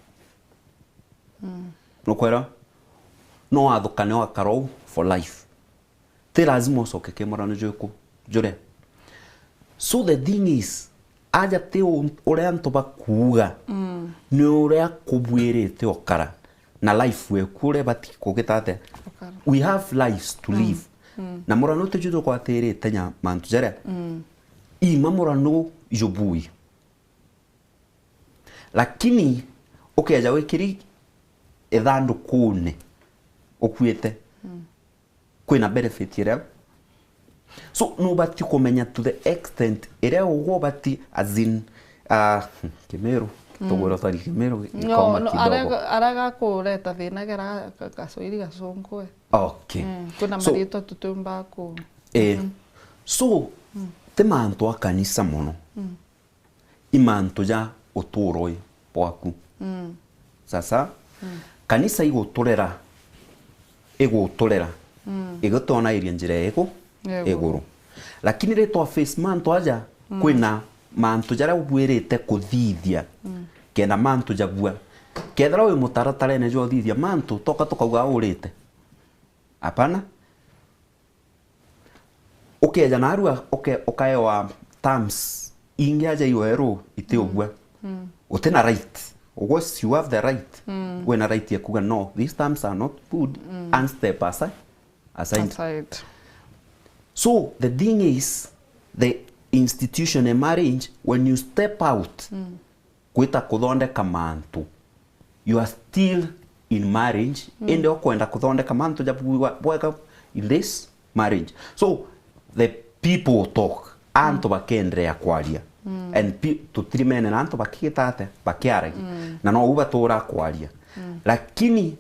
Nukwera? No wathukane, no akara uu for life. Ti lazima ucoke ki murano jwiku, jure. So the thing is, aja ti u-, uria antu bakuuga, ni uria kubuirite ukara, na life eku uria ibati kugita atia. We have lives to live. Na murano tiju tukwatirite nya mantu jaria. Ima murano jubui. Lakini ukeja wikiri ithandukune ukuite, kwina benefit iria. So, nubati kumenya to the extent iria ugwe ubati, as in, ah, Kimiru, tugwira utari Kimiru, no, gikoma no, kidogo. Aria, aria gakureta thina gera ga-, ga-, Gaswahili gacungue. Okay. Mm, kwina mariitwa tutiumba ku. Eh, so, ti mantu a kanisa mono. I mantu ja uturo uyu bwaku. Sasa, kanisa iguturera, iguturera, igutwonairia njira ya igu-, iguru. Lakini ri twa face mantu aja, kwina mantu jaria ubwirite kuthithia, kenda mantu jabua. Kethira wi mutaratarene jwa uthithia mantu, toka tukauga urite. Apana. Ukeja narua uke-, ukaewa terms ingi aja iweru itiubua. Utina right. Ugwe you have the right. Wina right ya kuga, "No, these terms are not good, and step aside." Aside. So, the thing is, the institution ya marriage, when you step out, gwita kuthondeka mantu, you are still in marriage, indi ukwenda kuthondeka mantu ja bwa-, bwega in this marriage. So, the people talk, antu bakiendelea kwaria. And pe-, tutirimene na antu bakigita atia, bakiaragia. Na no u batura kwaria. Lakini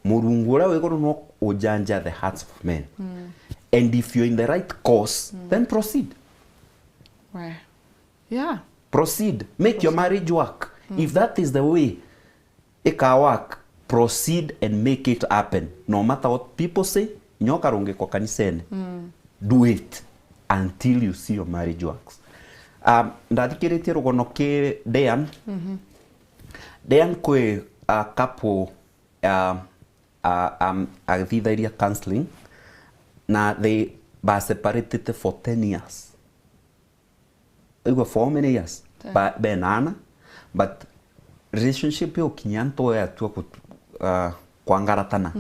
Murungu uria wi iguru no ujanja the hearts of men. And if you're in the right cause, then proceed. We. Yeah. Proceed. Make your marriage work. If that is the way it can work, proceed and make it happen. No matter what people say, inya ukarungikwa kanisene, do it until you see your marriage works. Um, ndathikiritie rugono ki Dean. Dean kwi a couple, um, a, um, agithithairia counseling, na they were separated for ten years. Igua, for how many years? Ten. Ba-, bena ana, but relationship yo kinya nto yatua ku-, uh, kwangaratana,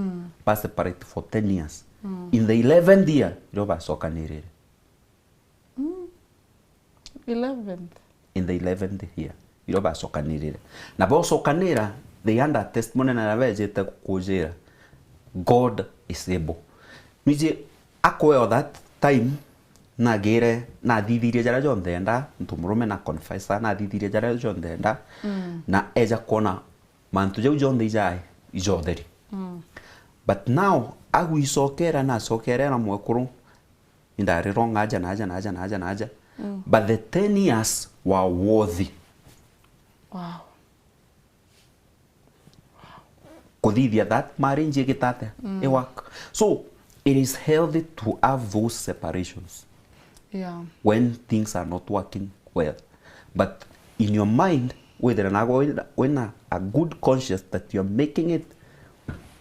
ba separate for ten years. In the eleventh year, irio bacokanirire. Eleventh. In the eleventh year, irio bacokanirire. Na bocokanira, they had a testimony na bejite kujira, "God is able." Niji akweo that time, nagire, nathithirie jaria jonthe enda, ntu murume na confessor, nathithirie jaria jonthe enda, na eja kwona mantu jau jonthe ijai, ijotheri. But now, agwicokera, nacokere na mwekuru, Indari wrong aja na aja na aja na aja na aja. But the ten years were worthy. Wow. Kuthithia that marriage igita atia? I work. So, it is healthy to have those separations. Yeah. When things are not working well. But in your mind, withire nago wina, wina a good conscience that you're making it,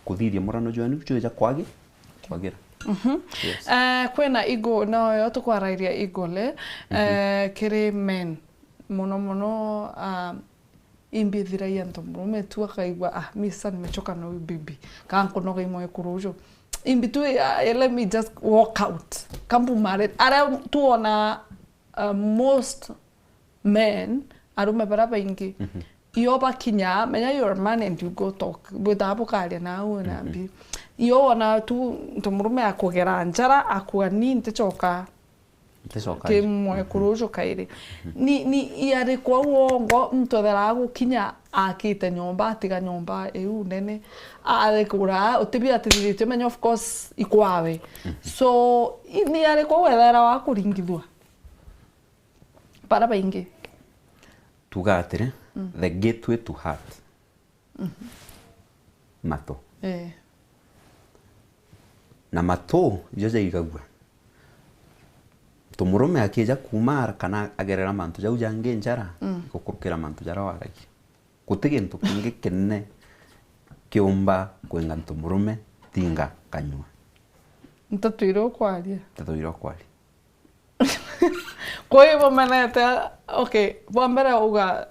kuthithia murano jwenu jwija kwagi-, kwagira. Yes. Eh, kwina ego, no yo tukwarairia ego le, eh, kiri men. Muno muno, ah, imbi ithiragia ntomurume tu akaigua, "Ah, mi sasa nimechoka na huyu bibi. Kaa nkunoga imwe kuru uju." Imbi tu, ah, let me just walk out. Kambumare. Aria tuona, ah, most men, arume baria baingi, iyo bakinya, menya you're a man and you go talk. Bwithaga bukaria nau na mbi. Iyo wona tu ntomurume akugera njara, akua, "Ni ntichoka." Nticoka ki ri? Mwekuru uju kairi. Ni, ni iari kwau wongo, muntu etheraga gukinya akite nyomba, atiga nyomba iu nene, arekura, utibia atithithitio, menya of course ikwawe. So, i-, ni iari kwau ethera wa kuringithua. Bara baingi. Tuga atiri, the gateway to heart. Matu. Eh. Na matu, ijo jaigagua. Ntomurume akija kuuma ara kana agerera mantu jau jangi njara, gukurukira mantu jaria waragia. Guti gintu kingi kinene kiumba kwinga ntomurume tinga kanyua. Nteto iria ukwaria. Nteto iria ukwaria. Kwa hivyo menete, okay, bwa mbere uga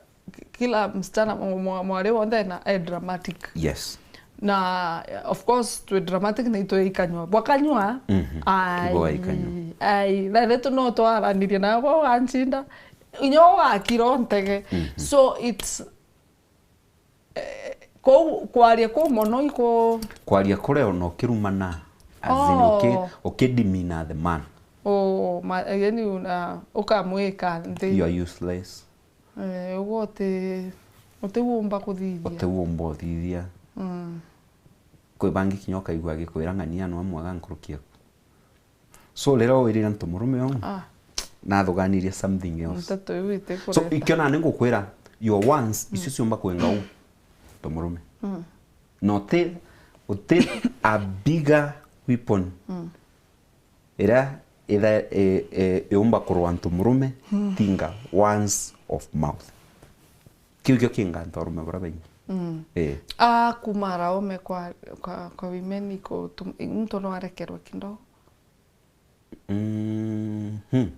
kila msichana, mwa-, mwa-, mwari wonthe na e dramatic. Yes. Na, of course, twi dramatic na itwi ikanywa. Bwa kanywa, ai, ai, na ritu no twaranirie nawe kwa uganchinda. Inya ugakira ntege. So, it's Eh, kou kwaria kuu mono iku- Kwaria kuria ona ukirumana, as in uki-, ukidimina the man. Oh, ma-, yani una-, ukamwika nthi. You are useless. Eh, uguo uti-, utiumba kuthithia. Utiumba uthithia. Mm. Kwi bangi kinya ukaigua agikwira ng'ania nwa mwega nkuruki yaku. So, riria wirire ntomurume uu, ah, nathuganirie something else. Nteto iu itikureta. So, ikio nani ngukwira, your wants, icio ciumba kwenga uu ntomurume. Mm. Na uti, uti a bigger weapon iria itha-, i-, i-, iumba kurwa ntomurume, tinga words of mouth. Kiu kio kinga ntorume baria baingi. Mm. Eh. Ah, kuma araume kwa, kwa, kwa women iko tum-, muntu no arekerwe kidogo. Mm-hmm.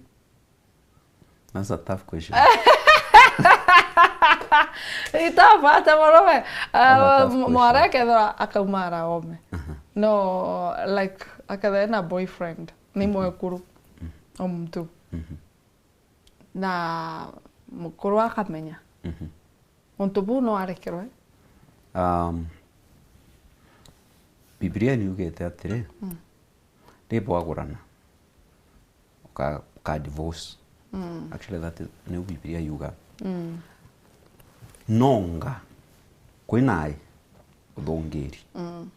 That's a tough question. Itafata murume. That's a tough question. Mwara akethira akauma araume. Uh-huh. No, like, akethira ena boyfriend. Ni mwekuru. Mm-hmm. O muntu. Mm-hmm. Na mukuru akamenya. Mhm. Untu buu no arekerwe? Um, Bibilia niugite atiri, mm, ni bwagurana, uka, uka divorce. Mm. Actually, that is, niu Bibilia yuga. Mm. Nonga kwina ai uthungiri. Mm.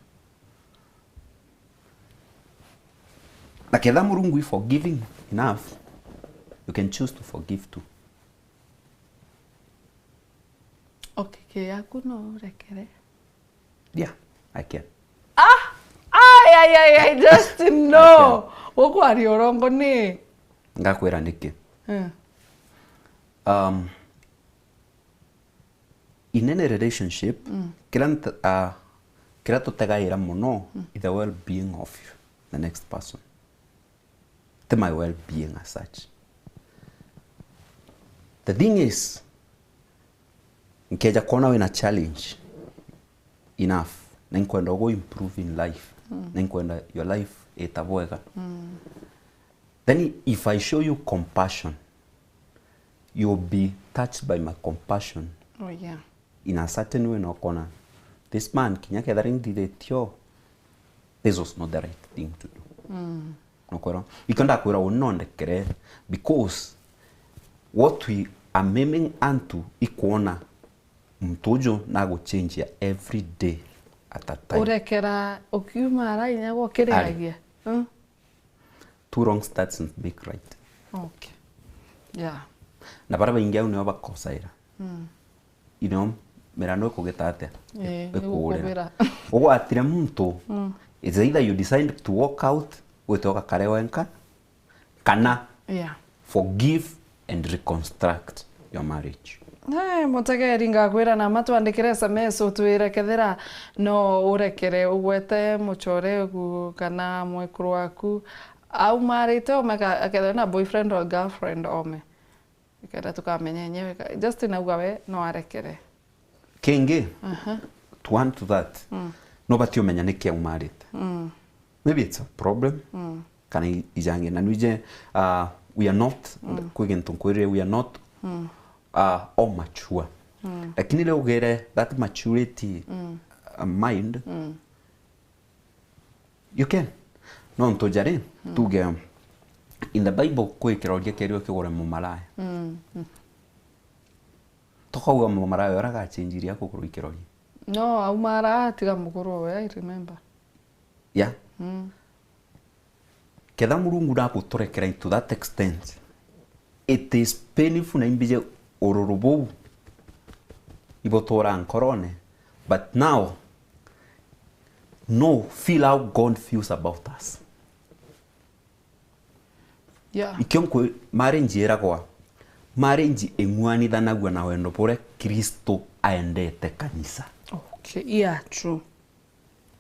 Na ketha Murungu i forgiving enough, you can choose to forgive too. Okay, ke yaku no urekere. Yeah, I can. Ah! Ai, ai, ai, ai, just no. I can. Gukwaria urongo ni. Ngakwira niki. Mm. Um, In any relationship, mm, kira nta-, ah, kira tutegaira mono, mm, is the well-being of the next person. Ti my well-being as such. The thing is, nkeja kwona wina challenge enough, na inkwenda ugu improve in life, mm, na inkwenda your life ita bwega. Mm. Then if I show you compassion, you'll be touched by my compassion. Oh, yeah. In a certain way, na ukona, this man, kinya kethira nthithitio, this was not the right thing to do. Mm. Nukwira? Ikio ndakwira unondekere, because what we are aiming unto ikwona muntu uju naguchenjia every day at a time. Urekera ukiuma ara inya gukiriagia. Ari. Mm. two wrongs doesn't make right. Okay. Yeah. Na baria baingi au nio bakosaira. Mm. You know, mirano ikugita atia? Eh, ikuurira. Ikubira. Ugwatire muntu, mm, it's either you decide to walk out, wite ugakare wenka, kana, yeah, forgive and reconstruct your marriage. Eh, mutegeri, ngakwira na matwandikire S M S utwire kethira no urekere ugwete muchore gu kana mwekuru waku aumarite ome ka-, akethira na boyfriend or girlfriend ome. Ikenda tukamenya enyewe ka-, Justin auga we no arekere. Kingi, aha, to add to that, mm, no bati umenya niki aumarite. Mm. Maybe it's a problem. Mm. Kana i-, ijangi. Na nwije, uh, we are not, mm, kwi gintu nkwirire, we are not, mm, uh, all mature. Mm. Lakini riu ugire that maturity, mm, uh, mind, mm, you can. Nontu jari, mm, tuge, in the Bible kwi kiroria kierio kigure mumaraya. Mm. Mm. Tukauga mumaraya uria agachenjirie akugurwa ikiroria. No, aumara atiga mukuru we, I remember. Yeah. Mm. Ketha Murungu naguturekera to that extent, it is painful na imbije ururu buu ibutura nkorone, but now, no, feel how God feels about us. Yeah. Ikio nkwi-, marriage iragwa, marriage ing'uanithanagua na wendo buria Kristo aendete kanisa. Okay, yeah, true.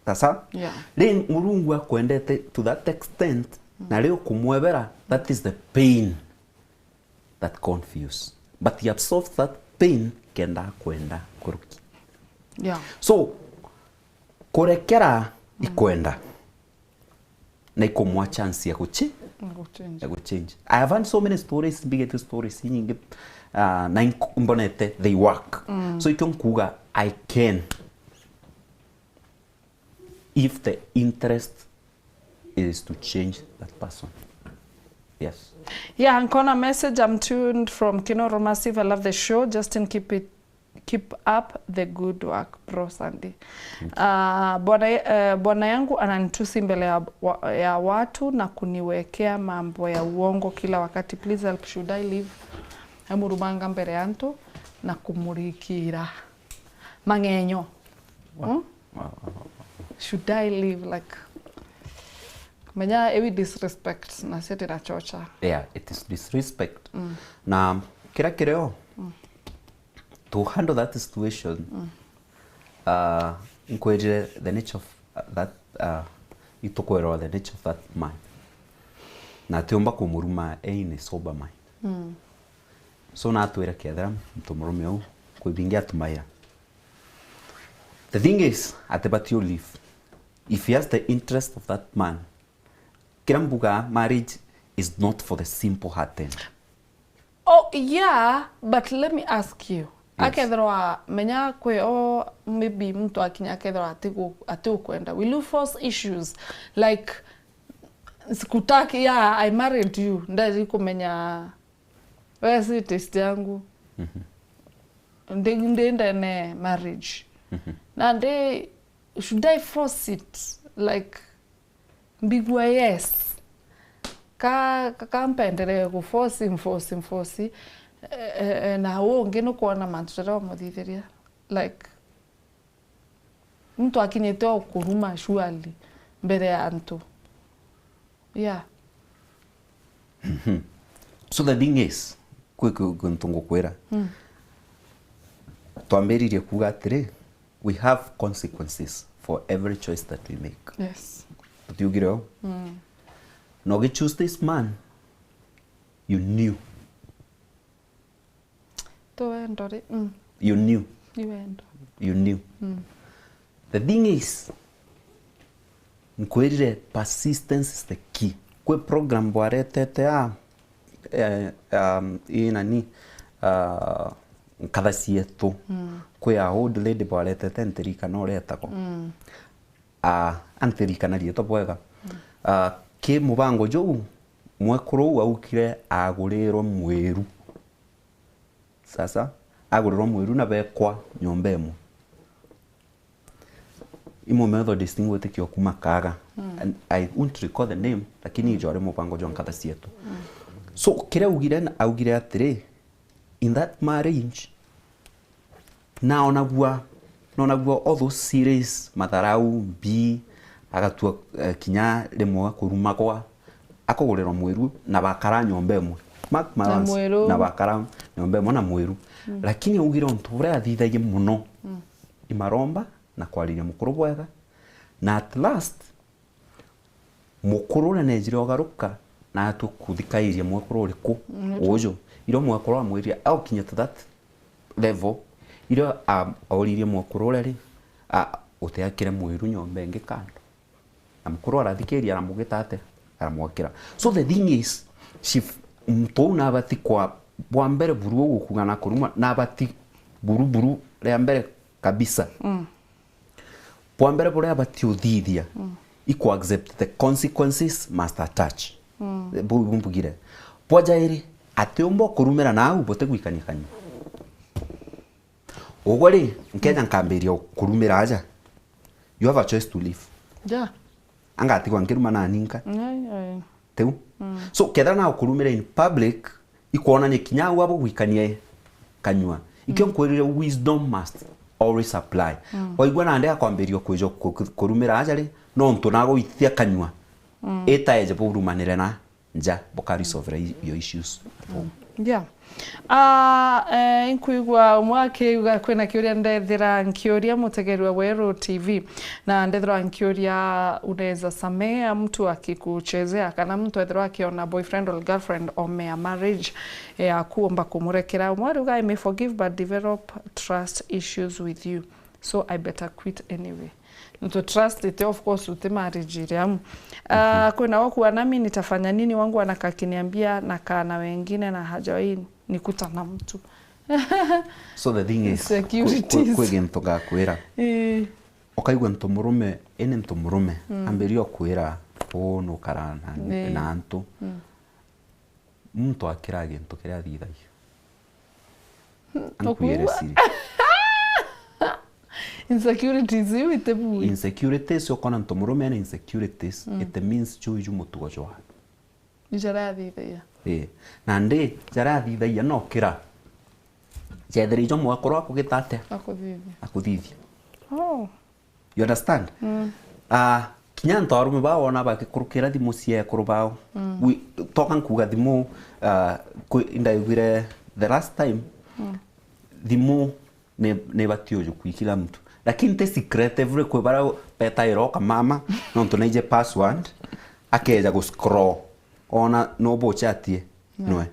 Sasa, yeah, ri Murungu akwendete to that extent, mm, na ri ukumwebera, that is the pain that confuse. But he absorbs that pain kenda akwenda kuruki. Yeah. So, kurekera, mm, ikwenda na ikumwa chance ya guchi-, ya guchange. I have heard so many stories, mbigite stories inyingi, uh, na ink-, mbonete they work. Mm. So, ikio nkuga, I can, if the interest is to change that person. Yes. Yeah, nkona message, I'm tuned from Kinoro Massive. I love the show. Justin, keep it, keep up the good work, bro Sandy. Thank you. Ah, bwana, eh, bwana yangu ananitusi mbele ya, wa-, ya watu na kuniwekea mambo ya uongo kila wakati. Please help, should I leave? Amurumanga mbele ya antu na kumurikira mang'enyo. Wow. Hmm? Wow, wow, wow, wow. Should I leave? Like, menya ewi disrespect na cio tirachocha. Yeah, it is disrespect. Mm. Na kira kirio, mm, to handle that situation, mm, uh, nkwirire the nature of, uh, that, uh, itukwirwa the nature of that man. Na atiumba kumuruma e in a sober mind. Mm. So natwire kethira muntu murume uu kwi bingi atumaira. The thing is, atibati u leave. If he has the interest of that man, kira mbuga, marriage is not for the simple hearted. Oh, yeah, but let me ask you. Yes. Akethirwa, menya kwi o, maybe muntu akinya akethirwa ati gu-, ati ukwenda. Will you force issues? Like, sikutaki, yeah, I married you. Ndari kumenya we si taste yangu. Mhm. Ndi, ndi ndene marriage. Mhm. Na ndi, should I force it? Like, mbigua yes. Ka, ka, ka mpenderee ku force, mforce, mforce. Eh, eh, eh, na uu ungi nukwona mantu jaria wamuthithiria. Like, muntu akinyite o kuruma surely mbere ya antu. Yeah. Mhm. So the thing is, kwi, kwi, kwi untu ngukwira. Mm. Twambiririe kuuga atiri, we have consequences for every choice that we make. Yes. Utiugire uu? Mm. Na ugi choose this man, you knew. Tu wendo ri, mm. You knew. Ni wendo. You knew. Mm. The thing is, nkwirire persistence is the key. Kwi program bwaretete a, eh, um, ii nani, uh, nkatha cietu. Mm. Kwi a old lady bwaretete ntirikana uria etagwa. Mm. Ah, antirikana riitwa bwega. Mm. Ah, ki mubango juu, mwekuru uu aukire agurirwe mwiru. Sasa, agurirwe mwiru na bekwa nyomba imwe. Imwe Methodist ngwitikia kuma kaaga. And I won't recall the name, lakini ijo ari mubango jwa nkatha cietu. So kiria augire, augire atiri, in that marriage, naonagua, naonagua all those series, matharau, mbi, agatua, eh, kinya rimwe kurumagwa, akagurirwa mwiru na bakara nyomba imwe. Mark my words, mwiru. Na bakara nyomba imwe na mwiru. Lakini augire untu buria athithagia muno ni maromba na kwariria mukuru bwega, na at last mukuru uria nejire ugaruka na atua kuthikairia mwekuru uriku uju. Irio mwekuru amwiria, aukinya to that level, irio a-, auririe mwekuru uria ri, a-, utiakire mwiru nyomba ingi kando. Na mukuru arathikiria, aramugita atia? Aramwakira. So the thing is, she f-, muntu uu nabati kwa, bwa mbere buru uu gukuga na kurumwa, nabati buru buru ria mbere kabisa. Bwa mbere buria abati uthithia, i ku accept the consequences must attach. Buu, buu mbugire. Bwa jairi, atiumba kurumira nau butigwikania kanyua. Ugwe ri, nkeja nkambiria kurumira aja, you have a choice to leave. Ja. Angatigwa nkiruma na ninka. Ai, ai. Tiu? So, kethira na ukurumira in public, ikwonania kinya au abo gwikania kanyua. Ikio nkwirire, wisdom must always apply. Waigua nandi akwambiria kwija ku-, ku-, kurumira aja ri, nontu nagwitia kanyua. Itaeje burumanire na nja, buka resolve i-, your issues at home. Yeah. Ah, eh, inkwigua umwe akiuga kwina kiuria ndethira nkiuria mutegerwa Weru T V, na ndethirwa nkiuria, unaweza samea mtu akikuchezea, kana mtu ethirwa akiona boyfriend or girlfriend omea marriage yaku, umba kumurekera? Umwe ariuga, I may forgive but develop trust issues with you, so I better quit anyway. Ntu trust ite, of course, uti marriage iria. Ah, kwina woku, nami nitafanya nini? Wangu anakakiniambia nakaa na wengine na hajawahi nikuta na mtu. So the thing is, insecurities, kwi, kwi, kwi gintu ngakwira. Ii. Ukaigua ntu murume, ini ntu murume, ambiria ukwira, uu nukara na, na antu. Muntu akira gintu kiria athithagia. Ankwire siri. Insecurities iu iti bui. Insecurities, ukona ntu murume ena insecurities, it means juu iju mutugo jwa. Ni jaria athithagia. Ii. Nandi jaria athithagia no kira. Jethira ijo mwekuru akugita atia? Akuthithia. Akuthithia. Oh. You understand? Ah, kinya antu arume bao ona bagikurukira thimu cia ekuru bao. Wi-, toka nkuga thimu, ah, kwi-, ndaiguire the last time, thimu ni, ni bati uju kwi kila mtu. Lakini ti secretively kwi bara betaira oka mama, nontu naije password, akeja gu scroll. Ona no buchatie, nwe.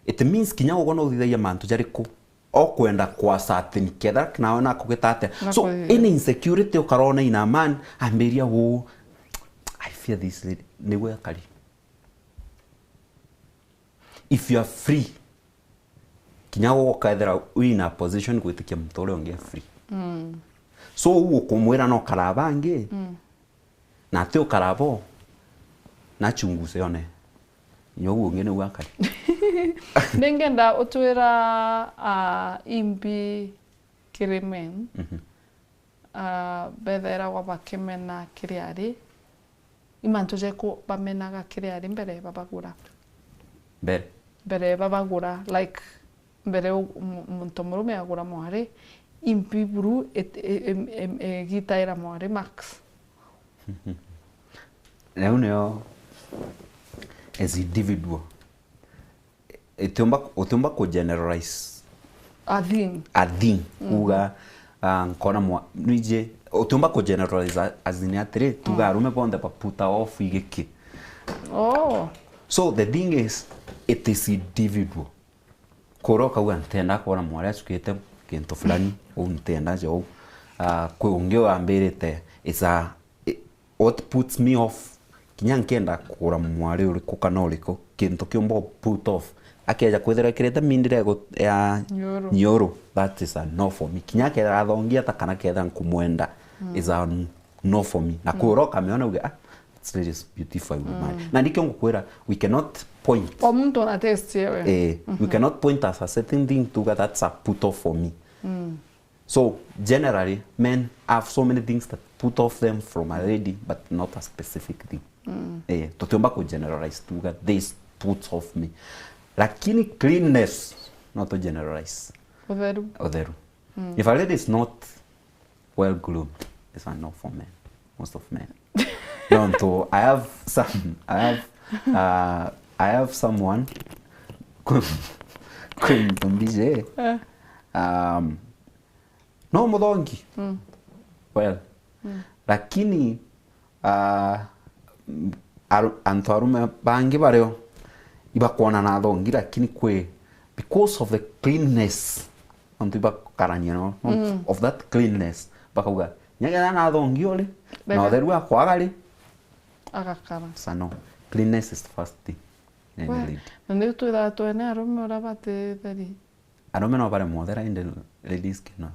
It means kinya ugwe no uthithagia mantu jariku, okwenda kwa certain, kethira nawe nakugita atia. So, any insecurity ukarona in a man, ambiria, "Uu, I fear this lady." Nigwe akari. If you are free, kinya gwe ukethira wi in a position gwitikia muntu uria ungi e free. So, uu ukumwira no kara bangi, na ati ukara bo, na chunguze one. Inya uu ungi niu akari. Ningenda utwira, ah, imbi kiri men, ah, bethairagwa bakimena kiri ari, i mantu jeku bamenaga kiri ari mbere babagura? Mbere. Mbere babagura, like, mbere u-, mu-, muntu murume agura mwari, impi buru it-, i-, im-, im-, igitaira mwari Max. Riu nio as individual. Itiumba, utiumba ku generalize a thing. A thing. Kuga, ah, nkona mwa-, nwije, utiumba ku generalize a-, as in atiri, tuga arume bonthe ba put off igiki. Oh. So the thing is, it is individual. Kura ukauga, "Ntenda kwona mwari acukite kintu fulani, uu ntenda ja uu." Ah, kwi ungi wambirite, it's a, i-, what puts me off, kinya nkenda kugura mwari uriku kana uriku, kintu kiumba put off. Akeja kwithira ekirite mindire ya nyuru, that is a no for me. Kinya akethira athongia ata kana kethira nkumwenda, is a no for me. Na kura ukamiona uge, "Ah, it's really beautiful woman." Na ndikio ngukwira, we cannot point. O muntu na taste yewe. Eh, we cannot point as a certain thing tuga that's a put off for me. So, generally, men have so many things that put off them from a lady, but not a specific thing. Mm. Eh, tutiumba ku generalize tuga this puts off me. Lakini cleanness, not to generalize. Utheru. Utheru. Mm. If a lady is not well groomed, it's a no for men. Most of men. No, ntu, I have some, I have, uh, I have someone, kwi muntu mbije, eh, um, no muthongi. Mm. Well, mm, lakini, uh, aru-, antu arume bangi bario ibakwona na athongi, lakini kwi, because of the cleanness, antu ibakarania no, no, mm, of that cleanness, bakauga, "Nyagera na athongi uri, na utheru akwaga ri?" Agakara. So no, cleanness is the first thing. Any lady. Na niu twithaga twene arume uria batitheri. Arume no baremwe uthera, indi ladies cannot.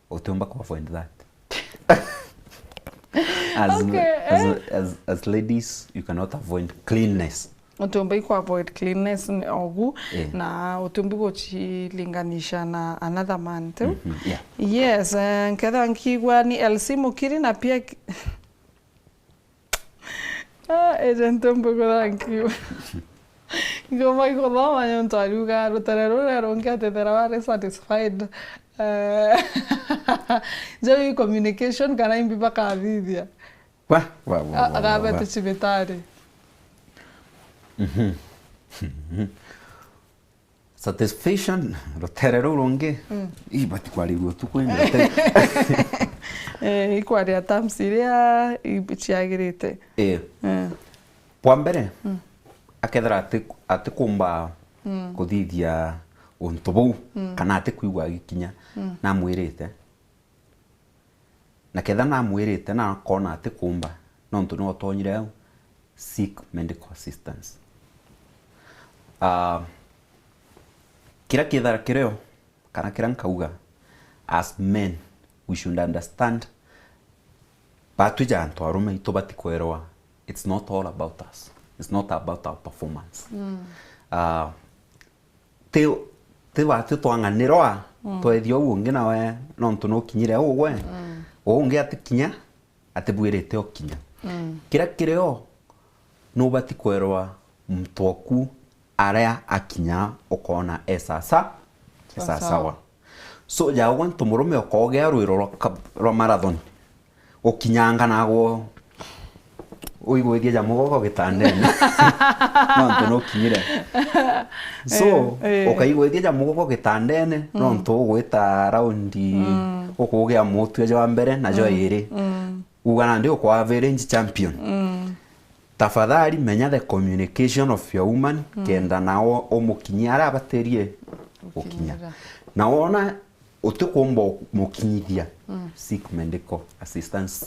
Utiumba ku avoid that. As, okay, as, eh, as, as ladies, you cannot avoid cleanness. Utiumba ku avoid cleanness ni ogu, eh, na utiumbi guchilinganisha na another man, tu? Mhm, yeah. Yes, eh, nkethira nkigua ni L C Mukiri na pia ki-, ah, agent mbugu, thank you. Ngoma ikuthoma nontu ariuga rutere ruria rungi atithera wari satisfied. Eh, njau i communication kana imbi bakathithia? Wa, wa, wa, wa, wa, wa. Agabete cibitari. Mhm. Mhm. Satisfaction, rutere ruu rungi, mm, ii, batikwarirua utuku indi rutere. Eh, ikwaria terms iria i-, ciagirite. Eh. Eh. Bwa mbere, mm, akethira ati-, atikumba, mm, kuthithia untu buu, mm, kana atikwigua agikinya, mm, namwirite. Na ketha namwirite na akona atikumba, nontu niwe utonyire au, seek medical assistance. Ah, kiria kithara kirio, kana kiria nkauga, as men, we should understand, batwi ja antu arume, itubati kwerwa, it's not all about us. It's not about our performance. Mm. Ah, ti, ti batwi twang'anirwa, mm, twethia uu ungi nawe, nontu nukinyire ugwe, mm, uu ungi atikinya, atibwirite ukinya. Mm. Kiria kirio, nubati kwerwa muntu oku aria akinya ukona e sawa sawa, e sawa sawa. So, ja ugwe ntu murume ukogea rwiro rwa ka-, rwa marathon, ukinyanga nagwo uigwithia ja mugogo gitandene. Nontu nukinyire. So, eh, eh, ukaigwithia ja mugogo gitandene, mm, nontu ugwita raundi, mm, ukugia mutwe jwa mbere na jwa, mm, iri. Mm. Uga nandi ukwa average champion. Mm. Tafadhali menya the communication of your woman, mm, kenda nao umukinyia aria abatirie gukinya. Gukinyira. Na wona utikumba umukinyithia, mm, seek medical assistance.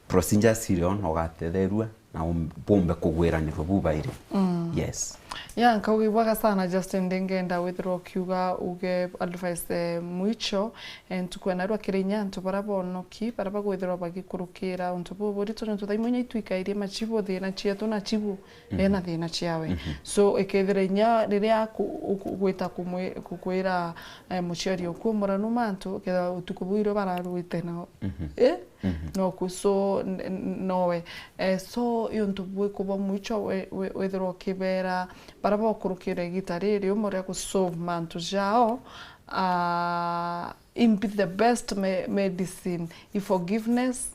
Procedures irio na ugatetherua na um-, bumbe kugwiranirwa bubairi. Mm. Yes. Ya, nkauga ibwega sana, Justin, ndingenda withirwa ukiuga uge advice, eh, mwicho, eh, ntuku ya narua kiri inya antu baria bonoki, baria bagwithirwa bagikurukira untu buburitu, nontu thaa imwe inya itwikairie machibu, thina cietu na chibu, mhm, ena thina ciawe. Mhm. So, ikethira inya riria ku-, uku-, ugwita kumwi-, kukwira, eh, muciari oku umuranu mantu, kethira utuku buu irio bararwite na, mhm, eh? Mhm. Noku, so, n-, n-, nowe. Eh, so, i untu bwiku bwa mwicho we-, we-, withirwa ukibera baria bakurukire igita riri, umwe uria gusolve mantu jao, ah, imbi the best me-, medicine, i forgiveness,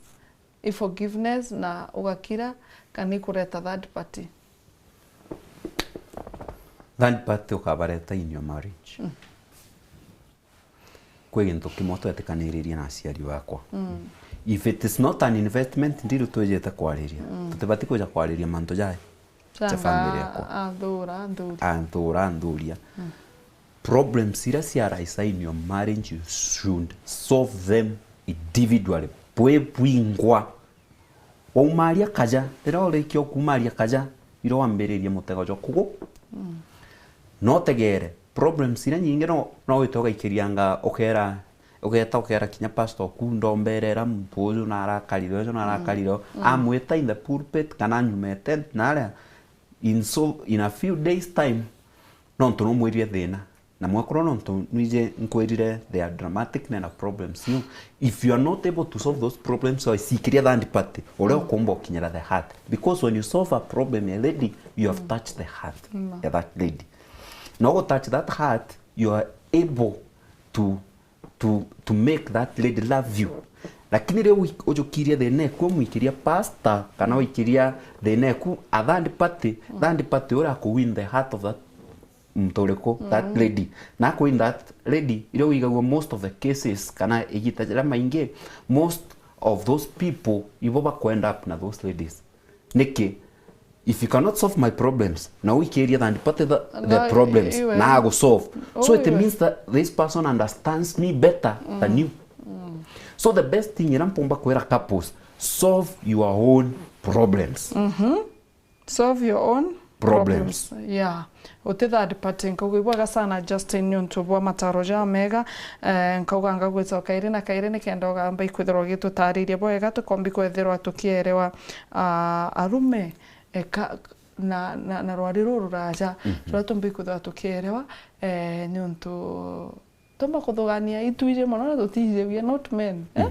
i forgiveness na ugakira, kana ikureta third party? Third party ukabareta in your marriage. Mm. Kwi gintu kimwe twetikaniririe na aciari bakwa. Mm. If it is not an investment deal, twijite kwariria. Mm. Tutibati kwija kwariria mantu ja, ja family yakwa. Athura, athuri. Athura, athuria. Mm. Problems iria cia arise in your marriage, you should solve them individually. Bwi bwingwa. Waumaria kaja, riria urikia ukumaria kaja, irio wambiririe mutego jwa kugu. Mm. No utegere, problems iria nyingi no, no wite ugaikirianga, ukera, ugeta ukera kinya pastor oku, "Ndomberera muntu uju narakarire, uju narakarire." Mm. Amwita in the pulpit, kana anyume tent naria, in so, in a few days time, nontu numwirire thina. Na mwekuru, nontu nwije nkwirire, there are dramatic na problems you, if you are not able to solve those problems, so isikiria third party uria ukumba ukinyira the heart, because when you solve a problem ya lady, you have touched the heart ya that lady. Na ugu touch that heart, you are able to to to make that lady love you. Lakini riu wi- ujukirie thina eku, umwikiria pastor, kana wikiria thina eku a third party, third party uria aku win the heart of that muntu uriku, that lady. Na aku win that lady, iria wigagua most of the cases, kana igita jiria maingi, most of those people ibo baku end up na those ladies. Niki? If you cannot solve my problems, na uikiria third party the, the problems, na agu solve. So it means that this person understands me better than you. So the best thing ira mpumba kwira couples, solve your own problems. Solve your own Problems. Yeah. Uti third party. Nkauga ibwega sana Justin niuntu bwa mataro ja mega. Eh, nkauga ngagwita o kairi na kairi nikenda ugamba ikwithirwa ugitutariria bwega tukombi kwithirwa tukierewa ah, arume eka na, na, na rwari ruru ruraja ruria tumbi kwithirwa tukierewa eh, niuntu tumba kuthugania itwiji mono na tutiji we are not men eh?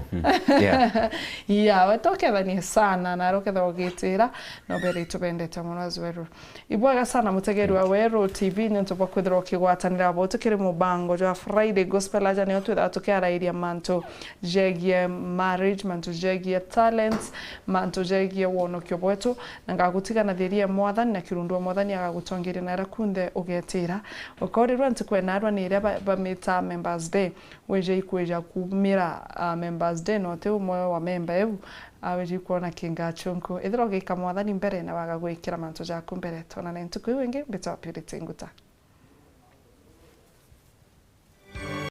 Yeah. Yeah, we tokethanie sana na rukethwa ugitira na ubere itubendete mono as well. Ibwega sana mutegeri wa Weru T V niuntu bwa kwithirwa ukigwatanira bo tukiri mubango jwa Friday Gospel. Aja nio twithaga tukiarairia mantu jegie marriage, mantu jegie talents, mantu jegie wonokio bwetu, na ngagutiga na thiria ya Mwathani na kirundu wa Mwathani agagutongeria na ira kunthe ugetira. Ukorirwa ntuku enarwa ni iria ba- bamita Members Day. Wije ikwija kumira ah, Members Day na uti umwe wa memba iu, ah, wije ikwona kingachunku. Ithira ugika Mwathani mbere na waga gwikira mantu jaku mbere. Twonane ntuku iu ingi, mbitwa Purity Nguta.